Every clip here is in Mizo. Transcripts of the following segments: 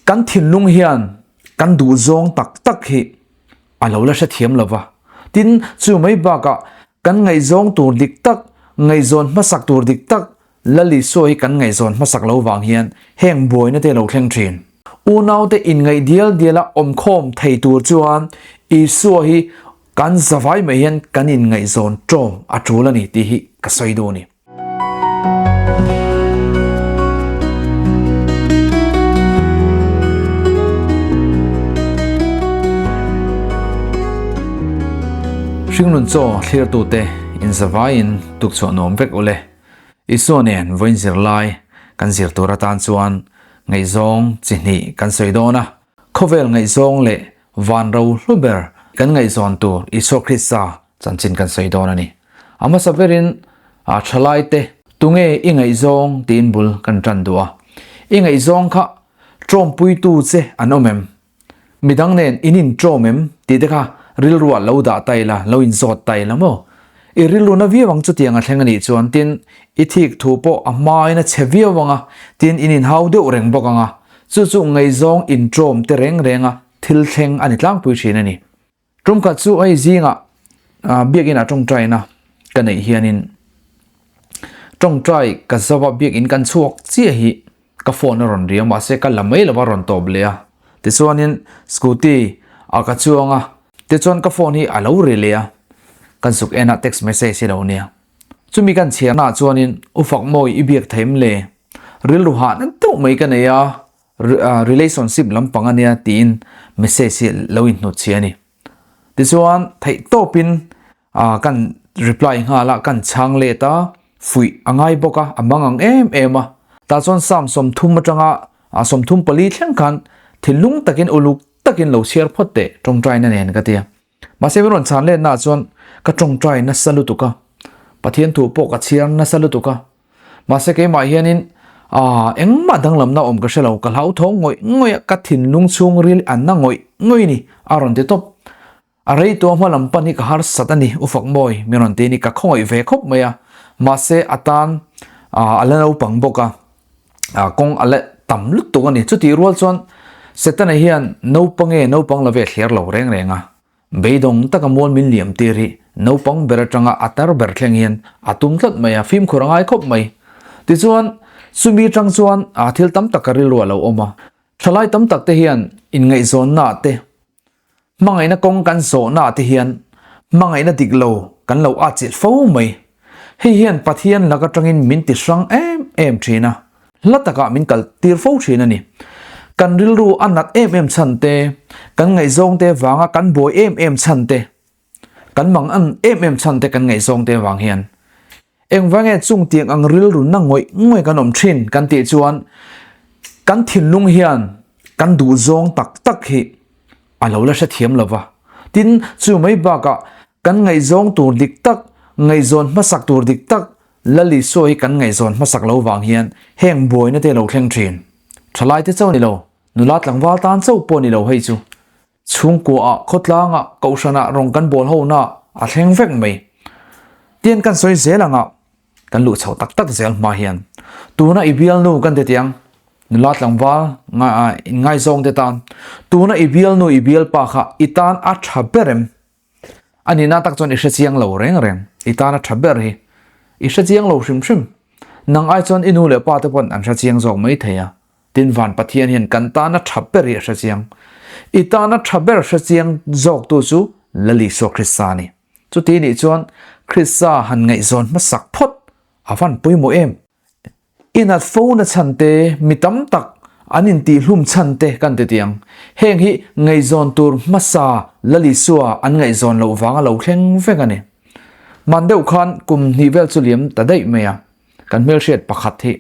Kan thinlung hian kan duhzawng tak tak hi a lo la hrethiam lo va. Tin, chu mai bakah kan ngaihzawng tur dik tak, ngaihzawn hmasak tur dik tak Lal Isua hi kan ngaihzawn hmasak lo vang hian heng buaina te lo thleng thin. Unaute inngaih dial diala awmkhawm thei tur chuan Isua hi kan zavai mai hian kan inngaihzawn ṭawm a ṭul a ni tih hi ka sawi duh a ni. Hringnun chaw thlirtute inzavaiin tukchhuah nuam vek ule. Isua nen vawiin zirlai kan zir tur atan chuan ngaihzawng chi hnih kan sawi dawn a. Khawvel ngaihzawng leh van ro hlu ber kan ngaihzawn tur Isua Krista chanchin kan sawi dawn a ni. A hmasa berin a thalaite tunge i ngaihzawng tiin bul kan tan duh a. I ngaihzawng kha tawmpuitu che an awm em? Midang nen in intawm em tih te kha rilruah lo dah ta ila, lo inzawt ta ila maw? I rilru na viau ang chutiang a thleng a nih chuan tin i thik thu pawh a hmain a chhe viau ang a, tin in inhau deuh reng bawk ang a, chu chu ngaihzawng intawm te reng renga thil thleng a ni tlangpui thin a ni. Tumkhat chu hei zingah biakinn ah tawngtaina ka neih hianin tawngtai ka zova biakinn kan chhuak chiah hi ka phone a rawn ri a mahse ka la mai lova rawn tawp leh a tichuanin scooty ah ka chuang a tichuan ka phone hi a lo ri leh a kan zuk en a text message hi lo nia chumi kan chhiarna ah chuanin u Fakmawi i biak theim le rilru hah na deuh mai ka nei a relationship lampang ania tiin message hi lo inhnut chhi a ni. Tichuan theih tawpin kan reply nghal a, kan chhang let a, fuih a ngai bawk a, a mang ang em em a. Tah chuan Psalm 30 atanga 34 thleng khan thinlung takin uluk takin lo chhiar phawt teh tawngtaina nen ka ti a. Mahse min rawn chhan letnaah chuan ka tawngtai nasa lutuk a, Pathian thu pawh ka chhiar nasa lutuk a. Mahse keimah hianin aah engmah danglamna awm ka hre lo, ka hlauthawng ngawih ngawih a, ka thinlung chhungril an na ngawih ngawih ni a rawn ti tawp. A rei tua hma lam pan hi ka harsat a ni, U Fakmawi min rawn ti ni, ka khawngaih ve khawp mai a, mahse a tan aah a la naupang bawk a, aah kawng a la tam lutuk a ni. Chutih rual chuan Setana hian naupang nge naupang lo ve thliar lo reng reng a, Beidawng taka mual min liam tir hi naupang ber atanga a tar ber thleng hian a tum tlat mai a, fimkhur a ngai khawp mai. Tichuan, chumi atang chuan a thil tam tak ka rilru a lo awm a. Thalai tam tak te hian inngaihzawnna ah te, hmangaihna kawng kan zawhna ah te hian hmangaihna dik lo kan lo atchilh fo mai. Hei hian Pathian lak atangin min ti hrang em em thin a. Hla takah min kal tir fo thin a ni. Kan rilru a nat em em chhan te, kan ngaihzawng te vanga kan buai em em chhan te, kan mang an em em chhan te kan ngaihzawng te vang hian engvange chung tiang ang rilru na ngawih ngawih kan awm thin kan tih chuan kan thinlung hian kan duhzawng tak tak hi a lo la hrethiam lo va. Tin, chu mai bakah kan ngaihzawng tur dik tak, ngaihzawn hmasak tur dik tak Lal Isua hi kan ngaihzawn hmasak lo vang hian heng buaina te lo thleng thin. Thalai te chauh ni lo, nula tlangval tan chauh pawh ni lo hei chu. Chhungkua ah, khawtlang ah, kohhran ah rawng kan bawl ho na a thleng vek mai. Tian kan sawi zel ang ah, kan luh chho tak tak zel hma hian. Tuna i bialnu kan ti tiang, nula tlangval inngaizawng te tan, tuna i bialnu i bialpa kha i tan a tha ber em? A nihna tak chuan i hre chiang lo reng reng, i tana tha ber hi i hre chiang lo hrim hrim. Nang ai chuan i nu leh pa te pawn an hre chiang zawk mai thei a, tin van Pathian hian kan tana tha ber hi a hre chiang. I tana tha ber hre chiang zawk tu chu Lal Isua Krista a ni. Chuti nih chuan Krista han ngaihzawn hmasak phawt a van pawimawh em? I nat fo na chhan te, mi tam tak an intihhlum chhan te kan ti tiang. Heng hi ngaihzawn tur hmasa Lal Isua an ngaihzawn loh vanga lo thleng vek a ni. Hman deuh khan kum hnih vel chu liam ta daih mai a, kan hmelhriat pakhat hi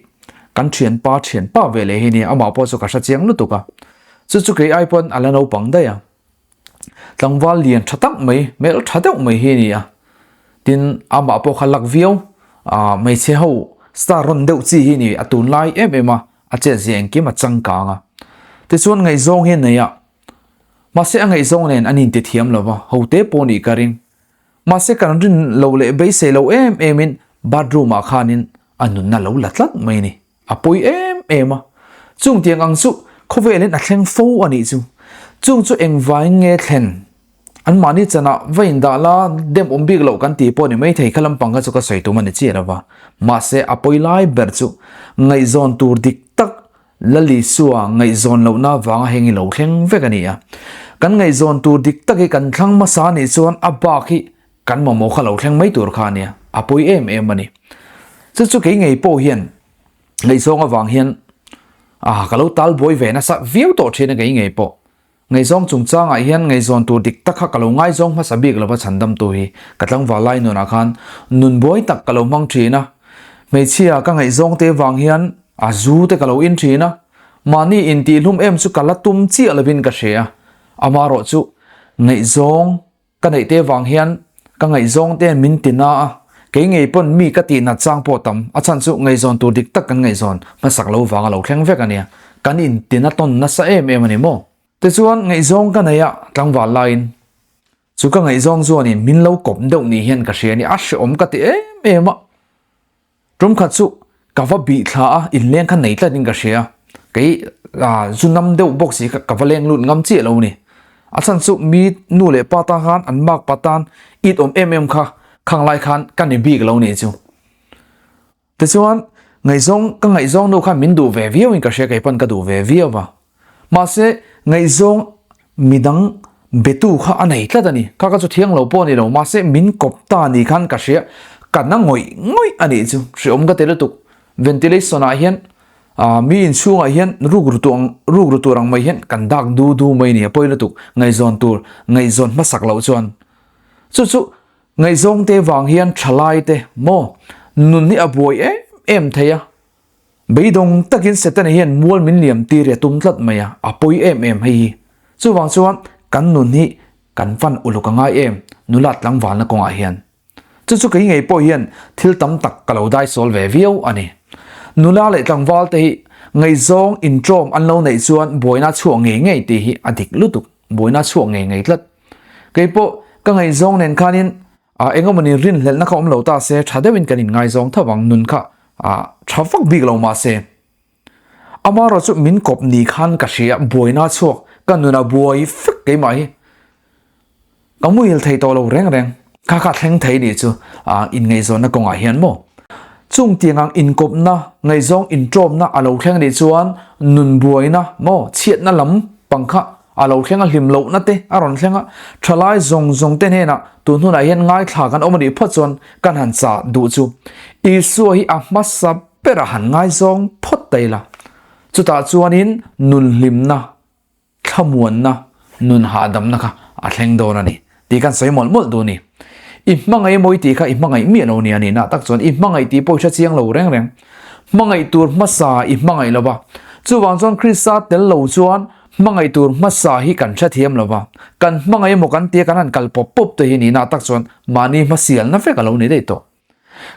kan thianpa thianpa ve leh hi nia, amah pawh chu ka hre chiang lutuk a, chu chu kei ai pawn a la naupang daih a. Tlangval lian tha tak mai, hmel tha deuh mai hi a ni a. Tin, amah pawh kha lak viau, ah hmeichhe ho star rawn deuh chi hi a ni, a tunlai em em a, a chetzia engkim a changkang a. Tichuan ngaihzawng hi a nei a, mahse a ngaihzawng nen an inti thiam lo va, ho te pawh nih ka ring. Mahse kan rin lo leh beisei lo em emin bathroom ah khanin a nunna lo la tlat mai a ni. A pawi em em a. Chung tiang ang chu Khawvelin a thleng fo a nih chu. Chung chu engvaiin nge thlen? Anmahni chanah va indah la dem awm bik loh kan tih pawh ni maithei kha lampang kha chu ka sawi tum a ni chiah lo va. Mahse a pawi lai ber chu ngaihzawn tur dik tak Lalisua ngaihzawn lohna vanga heng hi lo thleng vek a ni a. Kan ngaihzawn tur dik tak hi kan thlang hmasa nih chuan a bak hi kan mamawh kha lo thleng mai tur kha a nia, a pawi em em a ni. Chu chu kei ngei pawh hian ngaihzawng avang hian ah ka lo tal buai ve nasa viau tawh thin a kei ngei pawh. Ngaihzawng chungchangah hian ngaihzawn tur dik tak kha ka lo ngaizawng hmasa bik lova chhandamtu hi ka tlangval lai nunah khan nun buai tak ka lo hmang thin a. Hmeichhia ka ngaihzawng te vang hian a zu te ka lo in thin a, mahni intihhlum em chu ka la tum chiah lovin ka hria. Amaherawh chu ngaihzawng Ka neih te vang hian ka ngaihzawng te min ti na a, kei ngei pawn mi ka tih nat chang pawh tam, a chhan chu ngaihzawn tur dik tak kan ngaihzawn hmasak lo vang a lo thleng vek a nia, kan in ti na tawn nasa em em a ni maw? Tichuan ngaihzawng ka nei a tlangval laiin chu ka ngaihzawng chuanin min lo kawp deuh ni hian ka hria a ni, a hreawm ka ti em em a. Tum khat chu ka va bih thla a, inleng kha nei tlat in ka hria. Kei zu nam deuh bawk si kha ka va leng lut ngam chiah lo ni. A chhan chu mi nu leh pa tan khan an mak pa tan it awm em em kha khang lai khan ka ni bik lo ni chu. Tichuan ngaihzawng ka ngaihzawng nu khan min duh ve viau in ka hria kei pawn ka duh ve viau va. Mahse, ngaihzawng midang betu kha a nei tlat a ni. Kha ka chu thiang lo pawh a ni lo, mahse min kawp ta ni khan ka hria, ka na ngawih ngawih a nih chu. Hreawm ka ti lutuk. Ventilation ah hian mi inchhungah hian rukru tu ang rukru tur ang mai hian kan dak du du mai ni a pawi lutuk. Ngaihzawn tur ngaihzawn hmasak loh chuan chu chu ngaihzawng te vang hian thalai te maw nun hi a buai em em thei a. Beidawng takin Setana hian mual min liam tir a tum tlat mai a, a pawi em em hei hi. Chuvang chuan kan nun hi kan fan uluk a ngai em nula tlangvalna kawngah hian. Chu chu kei ngei pawh hian thil tam tak ka lo daisawl ve viau a ni. Nula leh tlangval te hi ngaihzawng intrawm an lo neih chuan buaina chhuak ngei ngei tih hi a dik lutuk, buaina chhuak ngei ngei tlat. Kei pawh ka ngaihzawng nen khanin A engemawni rinhlelhna kha awm lo ta se tha deuhin kan inngaizawng tho ang nun kha a tha vak bik lo mahse amaherawh chu min kawp ni khan ka hria buaina chhuak ka nun a buai fek keimah hi ka muhil thei tawh lo reng reng kha kha thleng thei nih chu a inngaihzawnna kawngah hian maw chung tiang ang inkawpna ngaihzawng intawmna a lo thleng nih chuan nun buaina maw chhiatna lam pang kha A lo thleng a hlim lohna te a rawn thleng a, thalai zawng zawng te hnenah tun hunah hian ngaithla kan awm a nih phawt chuan kan han chah duh chu Isua hi a hmasa berah han ngaizawng phawt ta ila. Chutah chuanin nun hlimna, thlamuanna, nun hahdamna kha a thleng dawn a ni tih kan sawi mawlh mawlh duh a ni. I hmangaih emaw i tih kha i hmangaih miah lo nia nihna tak chuan i hmangaih tih pawh i hre chiang lo reng reng. Hmangaih tur hmasa i hmangaih lo va, chuvang chuan Krista tel lo chuan Hmangaih tur hmasa hi kan hrethiam lo va, kan hmangaih emaw kan tia kan han kal pawp pawp te hi nihna tak chuan mahni hmasialna vek a lo ni daih tawh.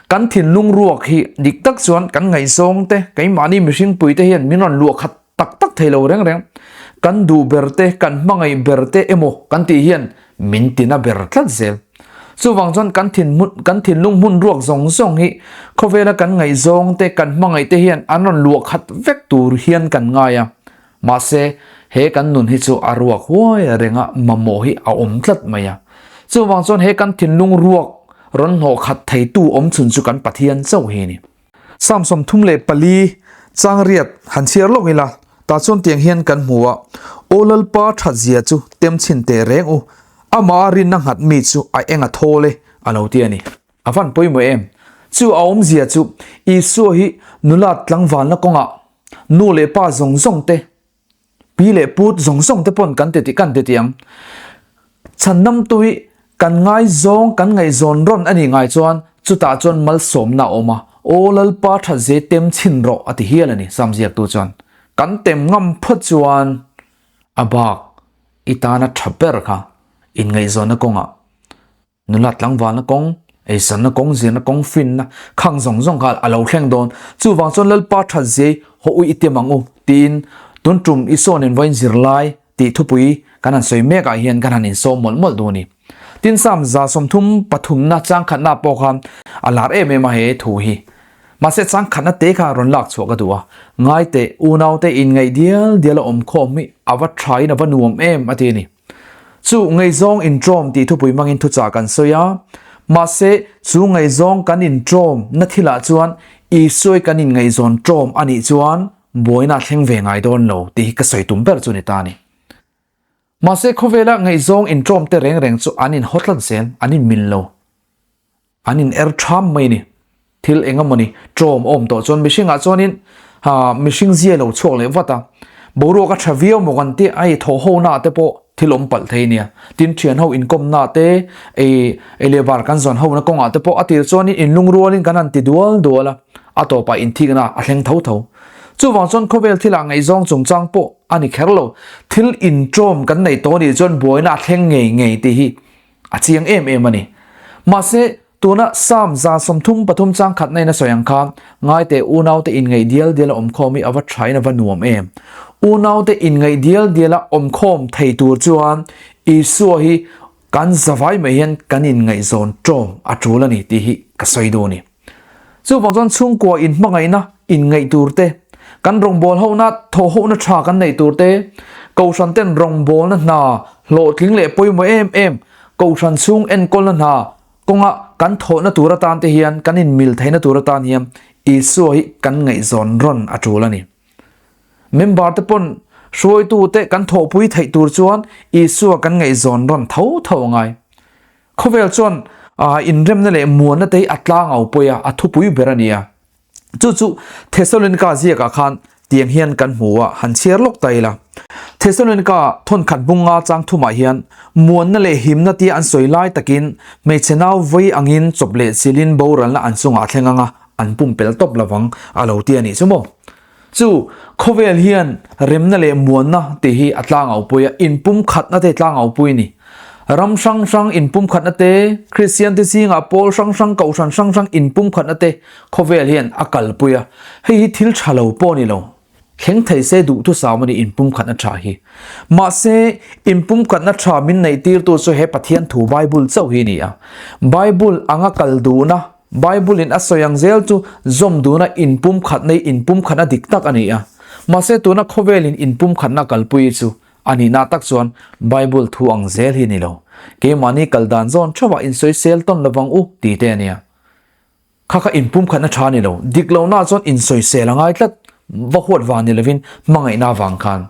Kan thinlung ruak hi dik tak chuan kan ngaihzawng te, keimahni mihringpui te hian min rawn luah khat tak tak thei lo reng reng. Kan duh ber te, kan hmangaih ber te emaw kan tih hian min tina ber tlat zel. Chuvang chuan kan thinhmun kan thinlung hmun ruak zawng zawng hi khawvela kan ngaihzawng te, kan hmangaih te hian an rawn luah khat vek tur hian kan ngai a. Mahse, he kan nun hi chu a ruak huai renga mamawh hi a awm tlat mai a. Chuvang chuan he kan thinlung ruak rawn hnawh khat theitu awm chhun chu kan Pathian chauh hi a ni. Psalm 34 chang riat han chhiar lawk ila, tah chuan tiang hian kan hmu a, Aw Lalpa that zia chu tem chhin teh reng u, amah a rinna nghat mi chu a eng a thawl e, a lo ti a ni. A van pawimawh em? Chu a awmzia chu Isua hi nula tlangvalna kawngah Nu leh pa zawng zawng te, pi leh put zawng zawng te pawn kan ti tih kan ti tih ang. Chhandamtu hi kan ngaizawng, kan ngaihzawn rawn a nih ngai chuan chutah chuan malsawmna a awm a, Aw Lalpa that ze tem chhin rawh a ti hial a ni, Sam ziaktu chuan. Kan tem ngam phawt chuan a bak i tana tha ber kha inngaihzawnna kawngah Nula tlangvalna kawng, eisanna kawng, zirna kawng, finna khang zawng zawng kha a lo thleng dawn. Chuvang chuan Lalpa that ziai haw ui i tem ang u tiin tun tum i sawn in vawiin zirlai tih thupui kan han sawi mek ah hian kan han insawm mawlh mawlh duh a ni. Tin Psalm 33 chang khatna pawh khan a lar em em a he thu hi. Mahse chang khatna te kha rawn lak chhuah ka duh a, ngai teh unaute inngaih dial dial a awm khawm hi a va thain a va nuam em a ti a ni. Chu ngaihzawng inṭawm tih thupui hmangin thuchah kan sawi a, mahse chu ngaihzawng kan inṭawm na thilah chuan Isua kan inngaihzawn ṭawm a nih chuan buaina a thleng ve ngai dawn lo tih hi ka sawi tum ber chu ni ta a ni. Mahse khawvela ngaihzawng inṭawm te reng reng chu an inhaw tlat zel, an inmil lo. An in er ṭham mai ni. Thil eng emaw ni ṭawm awm tawh chuan mihringah chuanin ha mihring zia lo chhuak leh vat a. Boruak a ṭha viau maw kan tih a, hei thawh ho naah te pawh thil awm palh thei nia. Tin ṭhian ho inkawm naah te, ei ei leh bar kan zawn ho na kawngah te pawh a tir chuanin inlungrualin kan han ti dual dual a, a tawpah inthikna a thleng tho tho. Chuvang chuan khawvel thilah ngaihzawng chungchang pawh a ni kher lo. Thil inṭawm kan neih tawh nih chuan buaina a thleng ngei ngei tih hi A chiang em em a ni. Mahse, tuna Psalm 33 chang khatna in a sawi ang khan, Ngaite unaute inngaih dial dial a awmkhawm hi a va thain a va nuam em. Unaute inngaih dial dial a awmkhawm thei tur chuan Isua hi kan zavai mai hian kan inngaihzawn ṭawm a ṭul a ni tih hi ka sawi duh a ni. Chuvang chuan chhungkua inhmangaihna inngaih tur te, kan rawngbâwl hona thawhhona ṭha kan neih tur te, Kohhran ten rawngbâwlna hna hlawhtling leh pawimawh em em Kohhran chhung enkawlna hna kawnga kan thawhna tur atan te hian kan inmil theihna tur atan hian Isua hi kan ngaihzawn rawn a ṭul a ni. Member te pawn hruaitu te kan thawhpui theih tur chuan Isua kan ngaihzawn rawn tho tho a ngai. Khawvel chuan inremna leh muanna te hi a tlangau pawi a, a thupui ber a ni a. Chu chu Thessalonika ziakah khan tiang hian kan hmu a, han chhiar lawk ta ila. Thessalonika thawnkhat bunga chang thumah hian muanna leh himna tia an sawi lai takin hmeichhe nau vei angin chawp leh chilin boralna an chungah a thleng ang a, an pumpelh tawp lovang a lo ti a nih chu maw. Chu khawvel hian remna leh muanna tih hi a tlangaupui a, inpumkhatna te tlangaupui a ni. Ram hrang hrang inpumkhatna te, Kristian te zingah pawl hrang hrang, kohhran hrang hrang inpumkhatna te khawvel hian a kalpui a. Hei hi thil tha lo pawh a ni lo. Thleng thei se duhthusam a ni inpumkhatna tha hi. Mahse, inpumkhatna tha min neihtirtu chu he Pathian thu Bible chauh hi a ni a. Bible anga kal duhna Bible-in a sawi ang zel chu zawm duna inpumkhatna hi inpumkhatna dik tak a ni a. Mahse tuna khawvelin inpumkhatna kalpui chu a nihna tak chuan Bible thu ang zel hi a ni lo. Keimahni kal dan zawn theuhah insawisel tawn lovang u ti te a nia. Kha kha inpumkhatna tha a ni lo. Dik lohna chuan insawisel a ngai tlat. Va huat vang ni lovin hmangaihna avang khan.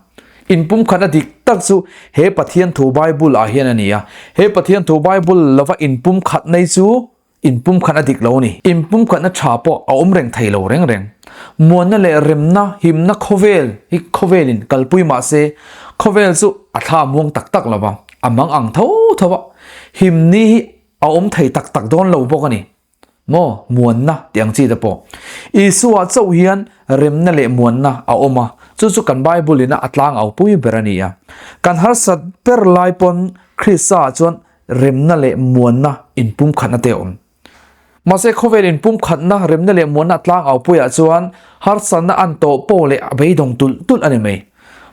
Inpumkhatna dik tak chu he Pathian thu Bible ah hian a ni a. He Pathian thu Bible lova inpumkhatna hi chu Inpumkhatna dik lo a ni. Inpumkhatna tha pawh a awm reng thei lo reng reng. Muanna leh remna, himna khawvel hi khawvelin kalpui mah se, khawvel chu a thla muang tak tak lo va, a mang ang tho tho a, himni hi a awm thei tak tak dawn lo bawk a ni. Maw? Muanna tih ang chi te pawh. Isua chauh hian remna leh muanna a awm a, chu chu kan Bible ina a tlangau pui ber a ni a. Kan harsat ber lai pawn Krista chuan remna leh muanna inpumkhatna te a awm. Mahse khawvel inpumkhatna, remna leh muanna tlang aupuiah chuan harsatna an tawh pawh leh a beidawng tulh tulh a ni mai.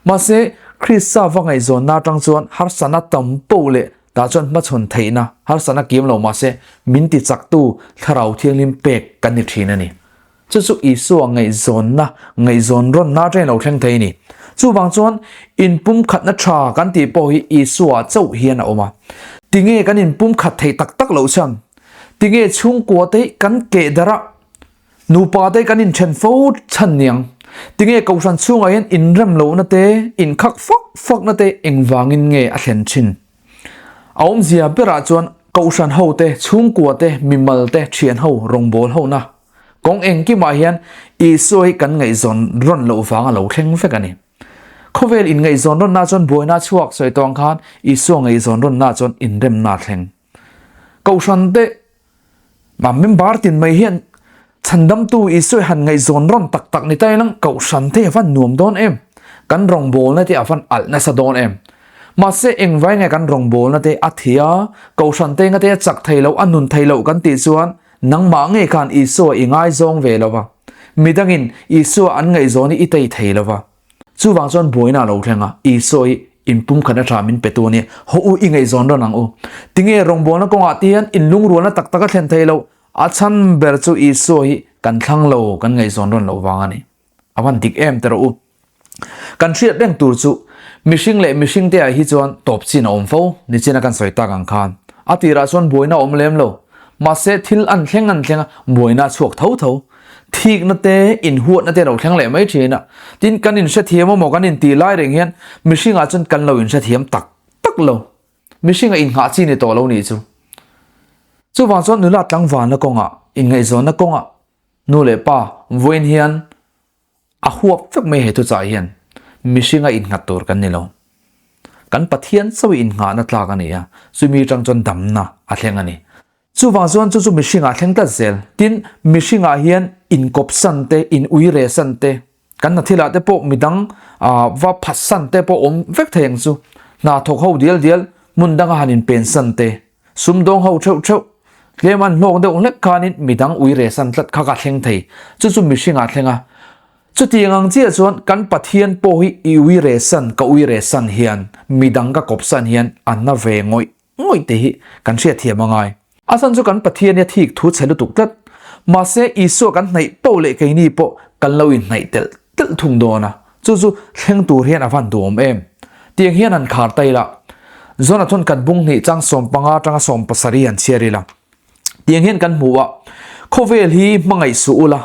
Mahse Krista va ngaihzawnna atang chuan harsatna tam pawh leh tah chuan hmachhawn theihna harsatna kim lo mahse min tichaktu Thlarau Thianghlim pek kan ni thin a ni. Chu chu Isua ngaihzawnna, ngaihzawn rawnna atangin lo thleng thei a ni. Chuvang chuan inpumkhatna tha kan tih pawh hi Isua chauh hian a awm a. Tinge kan inpumkhat theih tak tak loh chuan? Tinge chhungkua te hi kan keh darh a, nupa te kan inthen fo chhan niang? Tinge kohhran chhungah hian inrem lohna te, inkhak fak fakna te engvangin nge a thlen thin? A awmzia berah chuan kohhran ho te, chhungkua te, mimal te, thian ho, rawngbâwl hona kawng engkimah hian Isua hi kan ngaihzawn rawn loh vang a lo thleng vek a ni. Khawvel inngaihzawn rawnna chuan buaina chhuak sawi tawng khan Isua ngaihzawn rawnna chuan inremna a thleng. Kohhran te Mah member tin mai hian chhandamtu Isua han ngaihzawn rawn tak tak ni ta ilang kohhran te a van nuam dawn em? Kan rawngbawlna te a van alh nasa dawn em? Mahse engvai nge kan rawngbawlna te a thi a, kohhran te nga te a chak thei lo, a nun thei lo kan tih chuan nangmah ngei khan Isua i ngaizawng ve lo va, midangin Isua an ngaihzawn hi i tei thei lo va. Chuvang chuan buaina a lo thleng a, Isua hi inpumkhatna tha min pe tu a nia, haw u i ngaihzawn rawn ang u. Tinge rawngbawlna kawngah te hian inlungrualna tak tak a thlen thei lo, a chhan ber chu Isua hi kan thlang lo, kan ngaihzawn rawn loh vang a ni. A van dik em te rawh u. Kan hriat reng tur chu mihring leh mihring te ah hi chuan tawp chin a awm fo, nichin a kan sawi tak ang khan. A tirah chuan buaina a awm lem lo. Mahse thil an thleng an thleng a, buaina a chhuak tho tho. Thikna te, inhuatna te a lo thleng leh mai thin a. Tin, kan inhrethiam emaw kan intih lai reng hian mihring ah chuan kan lo inhrethiam tak tak lo. Mihring a innghah chi ni tawh lo nih chu. Chuvang chuan nula tlangvalna kawngah, inngaihzawnna kawngah nu leh pa vawiin hian a huap vek mai he thuchah hian mihring a innghat tur kan ni lo. Kan Pathian chauh i innghahna tlak a ni a, chumi atang chuan damna a thleng a ni. Chuvang chuan chu chu mihringah thleng tlat zel. Tin, mihringah hian inkawpsan te, in uiresan te, kan hna thilah te pawh midang va phatsan te pawh awm vek thei ang chu. Hna thawk ho dial dial, hmun danga han inpensan te, sumdawng ho theuh theuh, tlem an hlawk deuh hlek khanin midang uiresan tlat kha ka thleng thei. Chu chu mihringah thleng a. Chutiang ang chiah chuan kan Pathian pawh hi i uiresan, ka uiresan hian, midang ka kawpsan hian a na ve ngawih. Ngawih te hi kan hriatthiam a ngai. A chhan chu kan Pathian hi a thik thu chhe lutuk tlat. Mahse, Isua kan hnaih poh leh keini pawh kan lo inhnaih telh telh thung dawn a. Chu chu thleng tur hian a van duhawm em? Tiang hian han khar ta ila. Jonathan kan bung hnih chang 15 atanga 70 han chhiar ila. Tiang hian kan hmu a, Khawvel hi hmangaih suh ula,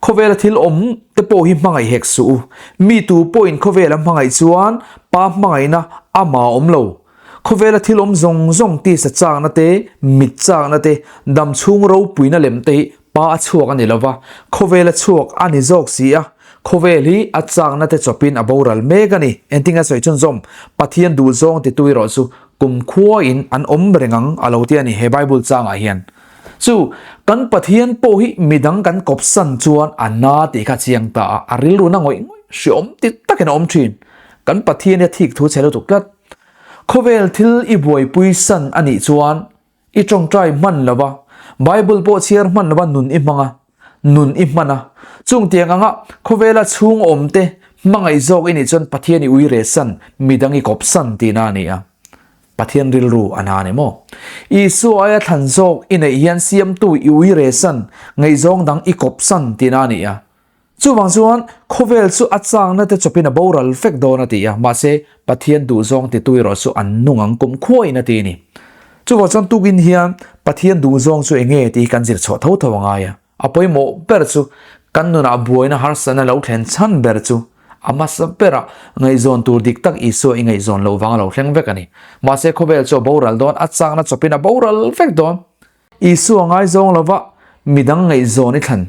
khawvela thil awm te pawh hi hmangaih hek suh u. Mi tu pawhin khawvela hmangaih chuan Pa hmangaihna ama awm lo. Khawvela thil awm zawng zawng tisa chakna te, mit chakna te, dam chhung ropuina lem te hi Pa a chhuak a ni lo va, khawvela chhuak a ni zawk si a. Khawvel hi a chakna te chawpin a boral mek a ni. Engtin a sawi chhunzawm? Pathian duhzawng titu erawh chu Kum khuain an awm reng ang a lo ti a ni he Bible changah hian. Chu kan Pathian pawh hi midang kan kawpsan chuan a na tih kha chiang ta a, a rilru na ngawih ngawih hreawm ti takin a awm thin. Kan Pathian hi a thik thu chhe lutuk tlat. Khawvel thil i buaipui san a nih chuan i tawngtai hman lo va, Bible pawh chhiar hman lo va nun i hmang a, nun i hman a. Chung tiang anga khawvela chhung awm te hmangaih zawk i nih chuan Pathian i ui rehsan, midang i kawpsan tihna a ni a. Pathian rilru a na a ni maw? Isua aia thlan zawk i neih hian siamtu i ui rehsan, ngaihzawng dang i kawpsan tihna a ni a. Chuvang chuan khawvel chu a changna te chawpin a boral vek dawn a ti a, mahse Pathian duhzawng titu erawh chu an nung ang kum khuain a ti a ni. Chuvang chuan tukin hian Pathian duhzawng chu eng nge tih hi kan zir chhuah tho tho a ngai a. A pawimawh ber chu kan nunah buaina harsatna lo thlen chhan ber chu a hmasa berah ngaihzawn tur dik tak Isua i ngaihzawn loh vang a lo thleng vek a ni. Mahse khawvel chu a boral dawn, a changna chawpin a boral vek dawn. Isua ngaizawng lova midang ngaihzawn i thlan,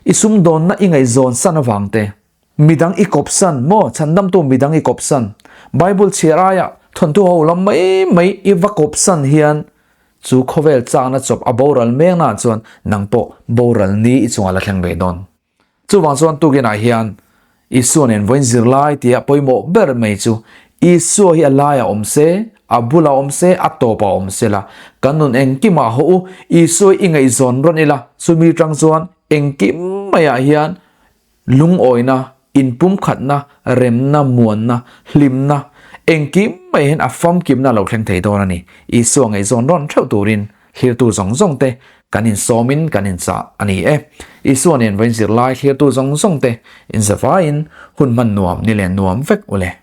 i sumdawnna i ngaihzawn san avang te, midang i kawpsan maw, chhandamtu midang i kawpsan, Bible chhiar aia thawnthu ho lam mai mai i va kawpsan hian chu khawvel chakna chawp a boral meknaah chuan nang pawh boral ni i chungah la thleng ve dawn. Chuvang chuan tukinah hian Isua nen vawiin zirlai tia pawimawh ber mai chu Isua hi a laiah awm se, a bulah awm se, a tawpah awm se la, kan nun engkimah haw u, Isua i ngaihzawn rawn ila, chumi tang chuan engkim maiah hian lungawina, inpumkhatna, remna, muanna, hlimna, engkim mai hian a famkimna a lo thleng thei dawn a ni. Isua ngaihzawn rawn theuh turin Thlirtu zawng zawng te kan insawmin kan inchah a ni e. Isua nen vawiin zirlai thlirtu zawng zawng te inzavaiin hun hman nuam ni leh nuam vek u le.